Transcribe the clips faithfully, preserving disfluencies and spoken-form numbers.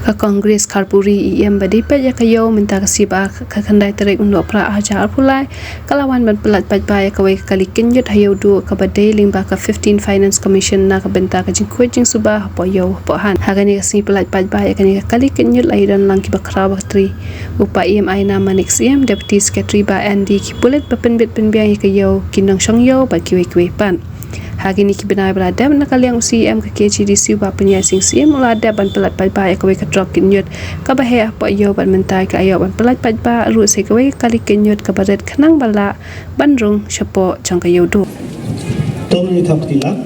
Ka Congress Kharpuri E M ba dei peit ïa ka ïew mynta ka sngi ba ka khyndai tarik u Nohprah arhajar arphew lai ka la wan ban pyllait paidbah ïa kawei ka kali kynjut ha Ïewduh kaba dei lyngba ka fifteen Finance Commission na ka bynta ka jingkhuid jingsuba hapoh ïew hapoh hat. Ha kane ka sngi pyllait paidbah ïa kane ka kali kynjut la ïadon lang kiba khraw ba khatri u Paiem Aina Manik Syiem, Deputy Secretary Bah Andy, ki pulit ba pynbit pynbiang ïa ka ïew, ki nongshong ïew bad kiwei kiwei pat. Ha kine ki bnai ba la dep na ka liang u C E M ka K H A D C u Bah Pynïaid Sing Syiem u la dep ban pyllait paidbah ïa kawei ka trok kynjut kaba heh hapoh ïew bad mynta ka la ïoh ban pyllait paidbah ruh sa ïa kawei ka kali kynjut kaba rit khnang ba lah ban rung shapoh jong ka Ïewduh. To ngin thap kti lak.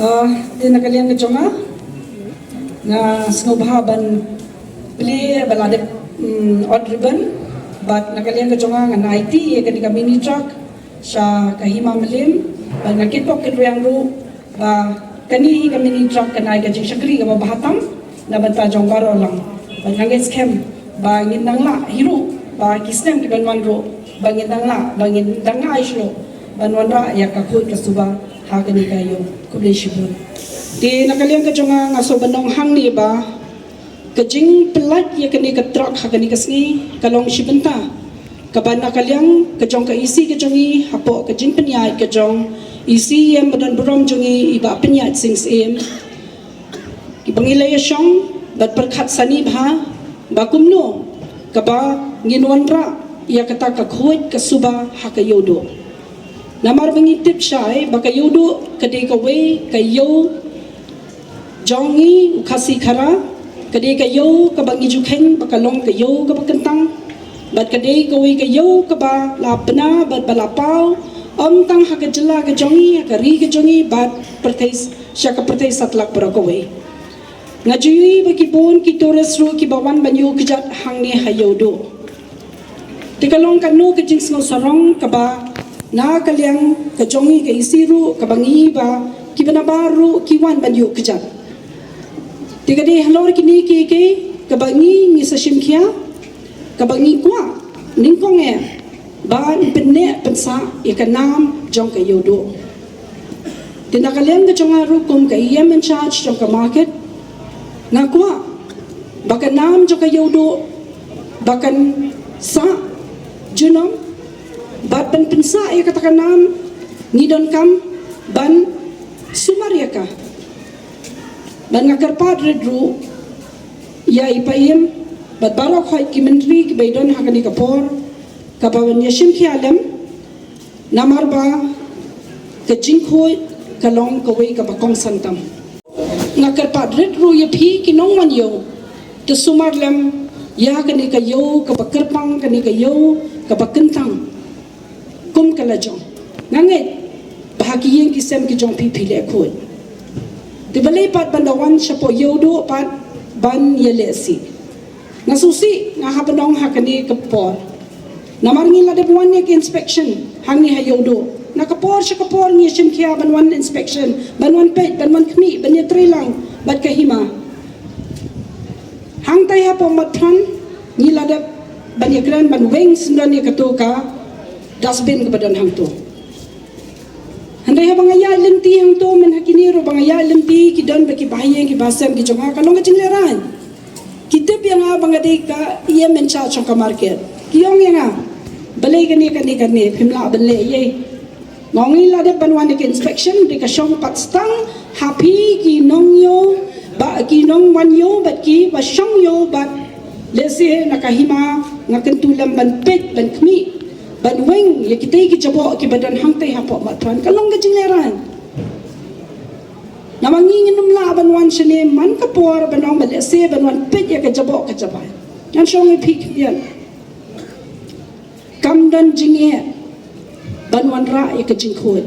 Ah, te na ka liang ka jong nga, nga sngewbha ban plie ba la dep, mm, ot ribbon, bad na ka liang ka jong nga ngan aiti ïa kane ka mini truck sha ka Hima Mylliem, bad nga kitbok kitrwiang ruh ba kane hi ka mini truck kan ai ka jingshakri kaba bha tam na bynta jong baroh lang. Bad nga ngeit skhem ba ngin nang lah hi ruh ba ki snem ki ban wan ruh ba ngin nang lah, ba ngin dang ai shuh ban wanrah ïa ka khuid ka suba ha kane ka ïew. Khublei shibun. Te na ka liang ka jong nga nga sngewbha ban ong hangne ba ka jingpyllait ïa kane ka trok ha kane ka sngi ka long shi bynta kaba na ka liang ka jong ka E C ka jong ngi hapoh ka jingpynïaid ka jong E C E M ba don burom jong ngi i Bah Pynïaid Sing Syiem. Kiba ngi la ïa shong bad pyrkhat sani bha ba kumno kaba ngin wanrah ïa kata ka khuid ka suba ha ka Ïewduh. Namar ba ngi tip shai ba ka Ïewduh ka dei kawei ka ïew jong ngi u Khasi Khara, ka dei ka ïew kaba ngi ju kheiñ ba ka long ka ïew kaba kyntang, bad ka dei kawei ka ïew kaba la bna bad ba la paw, ym tang ha ka jylla ka jong ngi, ha ka ri ka jong ngi, bad pyrthei, sha ka pyrthei satlak baroh kawei. Nga ju ïohi ba ki bun ki tourist ruh kiba wan ban ïuh kjat hangne ha Ïewduh. Te ka long kano ka jingsngewsarong kaba na ka liang ka jong ngi ka E C ruh kaba ngi ba kiba nabar ruh ki wan ban ïuh kjat. Te ka dei halor kine kiei kiei kaba ngi ngi sa shim khia, kaba ngi kwah nyngkong eh ban pynneh pynsah ïa ka nam jong ka Ïewduh. Te na ka liang ka jong nga ruh kum ka E M in charge jong ka market, nga kwah ba ka nam jong ka Ïewduh ba kan sah junom, bad ban pynsah ïa kata ka nam ngi donkam ban sumar ïa ka. Bad nga kyrpad rit ruh ïa i Paiem bad baroh khoit ki myntri kiba ïadon ha kane ka por kaba wan ïa shim khia lem. Namar ba ka jingkhuid ka long kawei kaba kongsan tam. Nga kyrpad rit ruh ïa phi ki nongwan ïew, to sumar lem ïa kane ka ïew kaba kyrpang, kane ka ïew kaba kyntang kum ka la jong. Nga ngeit ba ha ki ïing ki sem ki jong phi phi leh khuid. Te balei pat ban da wan shapoh Ïewduh pat ban ïalehsih? Nga sngewsih, nga hap ban ong ha kane ka por. Namar ngi la dep wan ïa ka inspection hangne ha Ïewduh. Na ka por sha ka por ngi shim khia ban wan inspection, ban wan peit, ban wan khmih, ban ïatreilang bad ka hima. Hangtai hapoh Motphran ngi la dep ban ïakren ban weng syndon ïa kato ka dustbin kaba don hangto. Hynrei haba nga ïaid lynti hangto, mynta ha kine ruh ba nga ïaid lynti, ki don ba ki bahaïing ki bahasem ki jong nga, ka long ka jinglehrain. Ki tip ïa nga ba nga dei ka E M in charge jong ka market. Ki ong ïa nga, balei kane kane kane phim lah ban leh ei ei? Nga ong ngi la dep ban wan ïa ka inspection, dei ka shong pat tang ha phi ki nongïew, ba ki nongwan ïew bad kiba shong ïew bad lehse na ka hima, nga kyntu lem ban peit ban khmih ban weng ïa kitei ki jaboh kiba don hangtei hapoh Motphran. Ka long ka jinglehrain. Namar ngi ngin ym lah ban wan shane man ka por ban ong ba lehse ban wan peit ïa ka jaboh ka jabai. Ngan shong ïa phi khyndiat. Kam don jingeh ban wanrah ïa ka jingkhuid.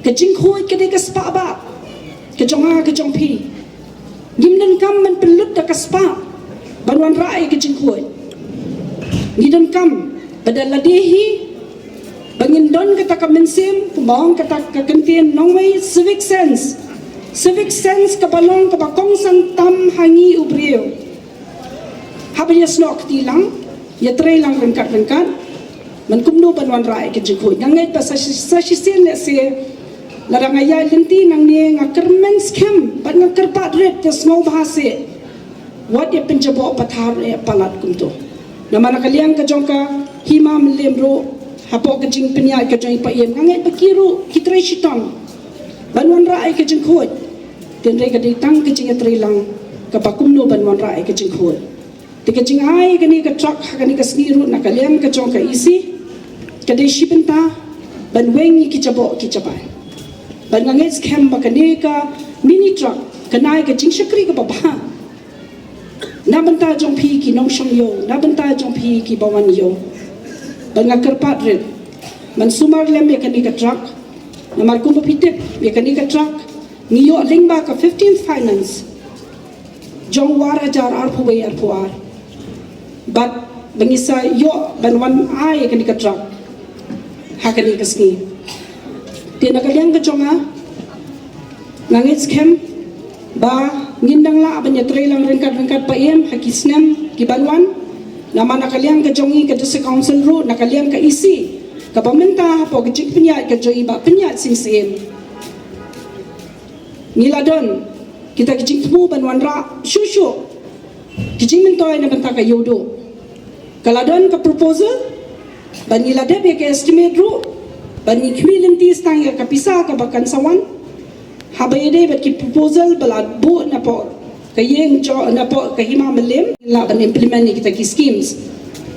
Ka jingkhuid ka dei ka spah bah ka jong nga ka jong phi. Ngim donkam ban pynlut da ka spah ban wanrah ïa ka jingkhuid. Ngi donkam ba da lade hi ba ngin don kata ka mynsiem, kumba ong kata ka kyntien nongwei, civic sense. Civic sense kaba long kaba kongsan tam ha ngi u briew. Haba ïasnoh kti lang, ïatreilang ryngkat ryngkat, Man kumno ban wanrah ïa ka jingkhuid. Nga ngeit ba sa shi, sa shisien lehse lada nga ïaid lynti nangne nga kyrmen skhem bad nga kyrpad rit, te sngewbha seh wat ïa pynjaboh pathar ïa palat kumto. Namar na ka liang ka jong ka Hima Mylliem ruh, hapoh ka jingpynïaid ka jong i Paiem, nga ngeit ba ki ruh ki trei shitom ban wanrah ïa ka jingkhuid. Hynrei ka dei tang ka jingïatreilang kaba kumno ban wanrah ïa ka jingkhuid. Te ka jingai kane ka truck ha kane ka sngi ruh na ka liang ka jong ka E C ka dei shi bynta ban weng ïa ki jaboh ki jabai. Bad nga ngeit skhem ba kane ka mini truck kan ai ka jingshakri kaba bha na bynta jong phi ki nongshong ïew, na bynta jong phi kiba wan ïew. Bad nga kyrpad rit ban sumar lem ïa kane ka truck. Namar kumba phi tip, ïa kane ka truck ngi ïoh lyngba ka fifteenth Finance jong u ar hajar arphew wei arphew ar. Bad ba ngi sa ïoh ban wan ai ïa kane ka truck ha kane ka sngi. Te na ka liang ka jong nga, nga ngeit skhem ba ngin dang lah ban ïatreilang ryngkat ryngkat Paiem ha ki snem ki ban wan. Namar na ka liang ka jong ngi ka District Council ruh, na ka liang ka E C kaba mynta hapoh ka jingpynïaid ka jong i Bah Pynïaid Sing Syiem, ngi la don kita ki jingthmu ban wanrah shuh shuh ki jingmyntoi na bynta ka Ïewduh. Ka la don ka proposal bad ngi la dep ïa ka estimate ruh, bad ngi khmih lynti tang ïa ka pisa kaba kan sa wan. Haba ïadei bad ki proposal ba la buh napoh ka ïing jong, napoh ka Hima Mylliem, lah ban implement ïa kita ki schemes.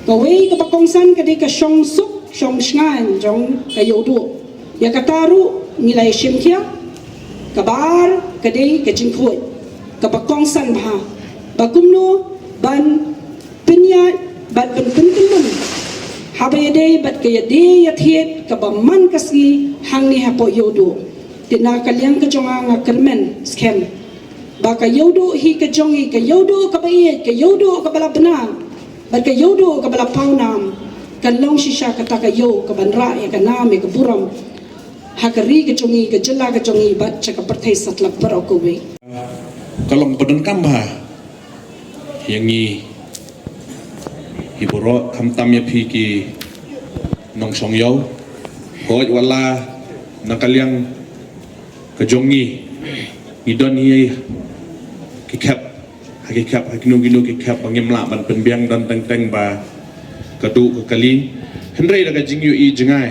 Kawei kaba kongsan ka dei ka shongsuk shongshngaiñ jong ka Ïewduh. Ïa kata ruh ngi la ïashim khia. Kaba ar ka dei ka jingkhuid kaba kongsan bha, ba kumno ban pynïaid bad ban pynkyllum haba ïadei bad ka ïadei ïathied kaba man ka sngi hangne hapoh Ïewduh. Te na ka liang ka jong nga, nga kyrmen skhem ba ka Ïewduh hi ka jong ngi, ka Ïewduh kaba ïeit, ka Ïewduh kaba la bna bad ka Ïewduh kaba la pawnam, kan long shisha kata ka ïew kaban rah ïa ka nam ïa ka burom ha ka ri ka jong ngi, ka jylla ka jong ngi bad sha ka pyrthei satlak baroh kawei. Ka long ba donkam bha ïa ngi hi baroh, khamtam ïa phi ki nongshong ïew. Hooid, wat la na ka liang ka jong ngi ngi don hi ki khep, ha ki khep, ha kino kino ki khep ba ngim lah ban pynbiang, don teng teng ba ka duh ka kali. Hynrei da ka jingïohi jngai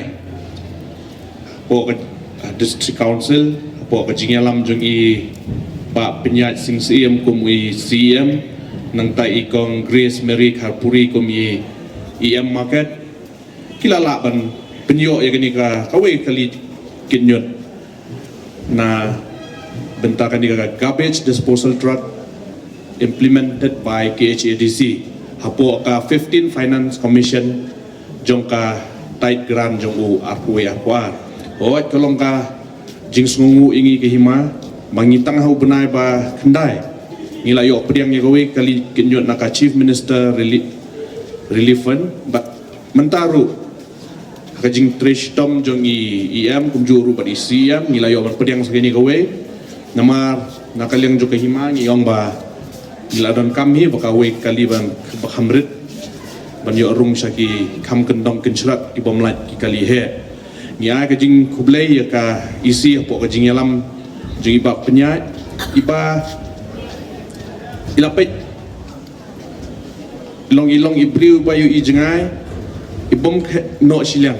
hapoh ka, ah, District Council, hapoh ka jingïalam jong i Bah Pynïaid Sing Syiem kum i C E M, nangta i Kong Grace Mary Kharpuri kum i E M Market, ki la lah ban pynïoh ïa kane ka, kawei ka kali kynñiut na bynta kane ka garbage disposal truck implemented by K H A D C hapoh ka fifteen Finance Commission jong ka tied grant jong u arphew wei arphew ar. Hooid, ka long ka jingsngewnguh ïa ngi ka Hima ba ngi tang ha u bnai ba khyndai ngi la ïoh pdiang ïa kawei ka kali kynñiut na ka Chief Minister Relief, Relief Fund, bad mynta ruh ha ka jingtrei shitom jong i E M kumjuh ruh bad i C E M ngi la ïoh ban pdiang sa kane kawei. Namar na ka liang jong ka Hima ngi ong ba ngi la donkam hi ba kawei ka kali ban, ba kham rit ban ïoh rung sha ki kham kyndong kynshrat ki bym lait ki kali heh. Ngi ai ka jingkhublei ïa ka E C hapoh ka jingïalam jong i Bah Pynïaid, iba i la peit long i long i briew ba ïohi jngai, i bym khet noh shiliang.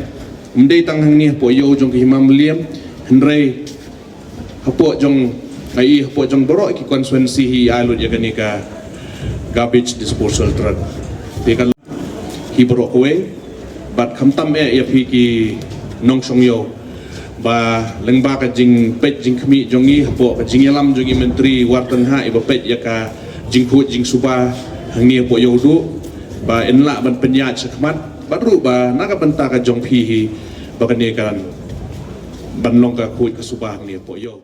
Ym dei tang hangne hapoh ïew jong ka Hima Mylliem, hynrei hapoh jong, ai, hapoh jong baroh ki constituency hi ai lut ïa kane ka garbage disposal truck. Te ka hi baroh kawei, bad khamtam eh ïa phi ki nongshong ïew ba lyngba ka jingpeit jingkhmih jong ngi hapoh ka jingïalam jong i Myntri Wartenghah iba peit ïa ka jingkhuid jingsuba hangne hapoh Ïewduh, ba yn lah ban pynïaid shakhmat bad ruh ba na ka bynta ka jong phi hi ba kane kan ban long ka khuid ka suba hangne hapoh Ïew.